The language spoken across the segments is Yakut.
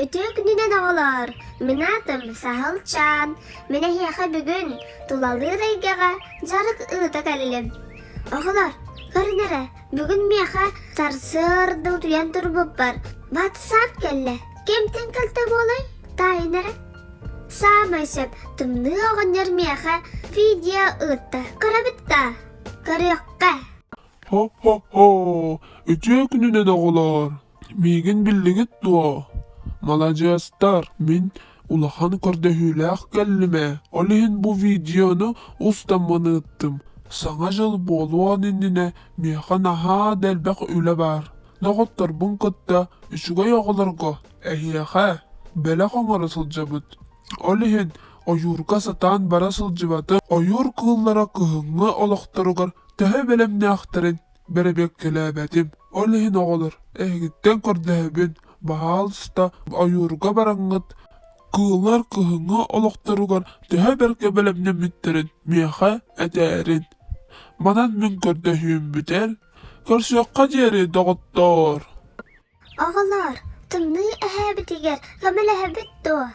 Үтүө күнүнэн оҕолоор! Мин аатым Саһылчаан. Мин эһиэхэ бүгүн тулалыыр эйгэҕэ дьарык ыыта кэллим. Оҕолор, көрүн эрэ, бүгүн миэхэ сарсыарда утуйан турбуппар WhatsApp кэллэ. Кимтэн кэлтэ буолай? Таайын эрэ. Саамай сөп, тымныы оҕонньор миэхэ видео ыытта. Көрөбүт да? Көрүөххэ. Хо-хо-хо! Үтүө күнүнэн оҕолоор! Миигин биллигит дуо? Маладьыастар, мин улахан көрдөһүүлээх кэллим ээ, ол иһин бу видеону устаммын ыыттым. Саҥа дьыл буолуон иннинэ миэхэ наһаа да элбэх үлэ баар. Доҕотторбун кытта үчүгэй оҕолорго, эһиэхэ, бэлэх оҥоро сылдьабыт. Ол иһин ойуурга сатаан бара сылдьыбатым. Ойуур кыыллара кыһыҥҥы олохторугар төһө бэлэмнээхтэрин бэрэбиэркэлээбэтим. Ол иһин оҕолор, эһигиттэн көрдөһөбүн, баһаалыста, ойуурга бараҥҥыт кыыллар кыһыҥҥы олохторугар төһө бэркэ бэлэмнэммиттэрин миэхэ этээрин. Манан мин көрдөһүүм бүтэр. Көрсүөххэ диэри, доҕоттоор! Оҕолоор, тымныы эһээбитигэр көмөлөһөбүт дуо?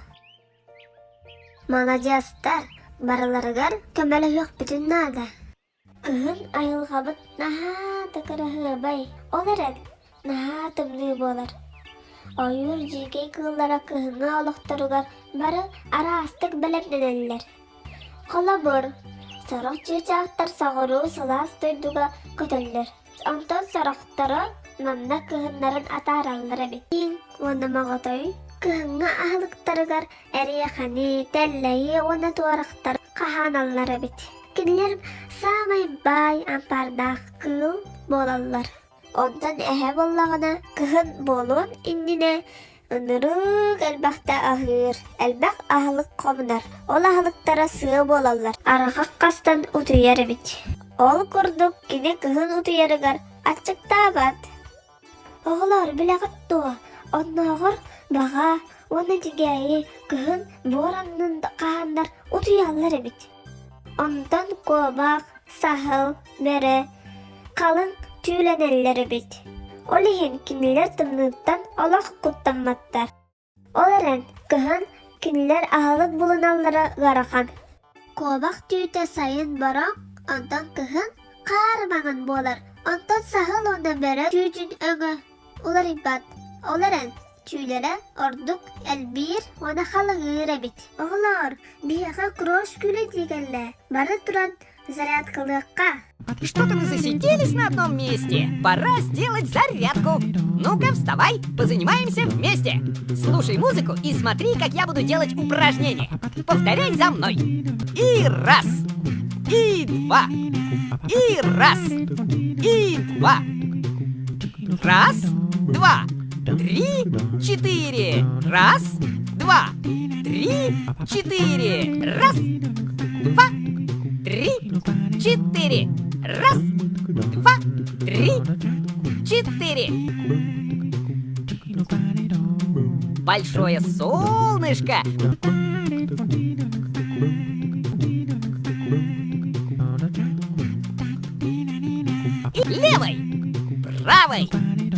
Маладьыастар, барыларыгар көмөлөһүөхпүтүн наада. Кыһын айылҕабыт наһаа да кыраһыабай, ол эрэн наһаа тымныы буолар. Ойуур дьиикэй кыыллара кыһыҥҥы олохторугар бары араастык бэлэмнэнэллэр. Холобур, сорох чыычаахтар соҕуруу сылаас дойдуга көтөллөр, онтон сорохторо манна кыһыннарын атаараллар эбит. Тииҥ уонна моҕотой кыһыҥҥы аһылыктарыгар эриэхэни, тэллэйи уонна туорахтары хаһааналлар эбит. Кинилэр саамай баай ампаардаах кыыл буолаллар. Онтон эһэ буоллаҕына кыһын буолуон иннинэ ынырык элбэхтэ аһыыр, элбэх аһылык хомунар. Ол аһылыктара сыа буолаллар. Арҕах хастан утуйар эбит. Ол курдук кини кыһын утуйарыгар аччыктаабат. Оҕолоор, билэҕит дуо, оннооҕор баҕа уонна тигээйи кыһын буор аннын хаһааннар утуйаллар эбит. Онтон куобах, саһыл, бөрө халыҥ түүлэнэллэр эбит. Ол иһин кинилэр тымныыттан олох куттамматтар. Ол эрэн, кыһын кинилэр аһылык булуналлара ыарахан. Куобах түүтэ сайын бороҥ, онтон кыһын хаар маҥан буолар. Онтон саһыл уонна бөрө түүтүн өҥө уларыйбат. Ол эрэн, түүлэрэ ордук элбиир уонна халыҥыыр эбит. Оҕолоор, биһиэхэ крош күлэ дии кэллэ. Бары туран зарядкалыахха. Что-то мы засиделись на одном месте. Пора сделать зарядку. Ну-ка, вставай, позанимаемся вместе. Слушай музыку и смотри, как я буду делать упражнения. Повторяй за мной. И раз, и два, и раз, и два. Раз, два, три, четыре. Раз, два, три, четыре. Раз, два, три, четыре. Раз, два, три, четыре. Большое солнышко. И левой, правой,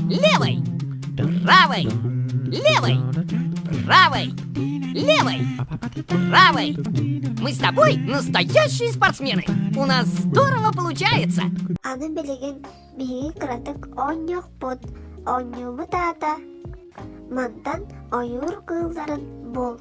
левой, правой, левой, правой, левой, правой. Мы с тобой настоящие спортсмены. У нас здорово получается. Аны билигин биһиги кыратык оонньуохпут. Оонньуубут аата мантан ойуур кыылларын бул.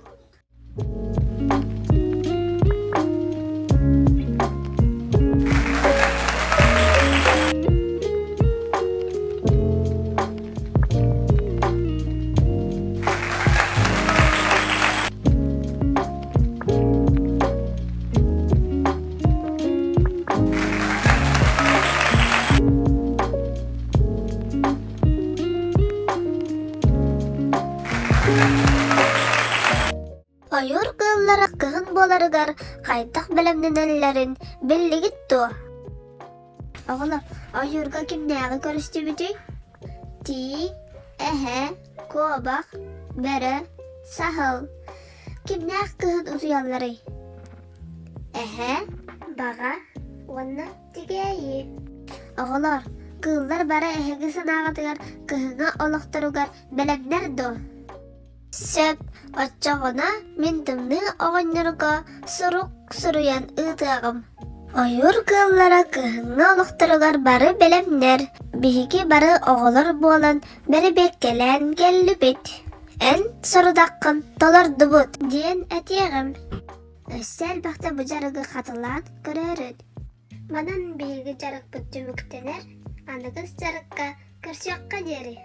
Ойуур кыыллара кыһын буоларыгар хайдах бэлэмнэнэллэрин биллигит дуо? Оҕолор, ойуурга кимнээҕи көрүстүбүтүй? Тииҥ, эһэ, куобах, бөрө, саһыл. Кимнээх кыһын утуйалларый? Эһэ, баҕа уонна тигээйи. Оҕолор, кыыллар бары эһиги санааҕытыгар кыһыҥҥы олохторугар бэлэмнэр дуо? Сөп, оччоҕуна мин Тымныы оҕонньорго сурук суруйан ыытыаҕым. Ойуур кыыллара кыһыҥҥы олохторугар бары бэлэмнэр, биһиги бары оҕолор буолан бэрэбиэркэлээн кэллибит. Эн сорудаххын толордубут диэн этиэҕим. Өссө элбэхтэ бу дьарыгы хатылаан көрөөрүн. Манан биһиги дьарыкпыт түмүктэнэр, аныгыс дьарыкка көрсүөххэ диэри.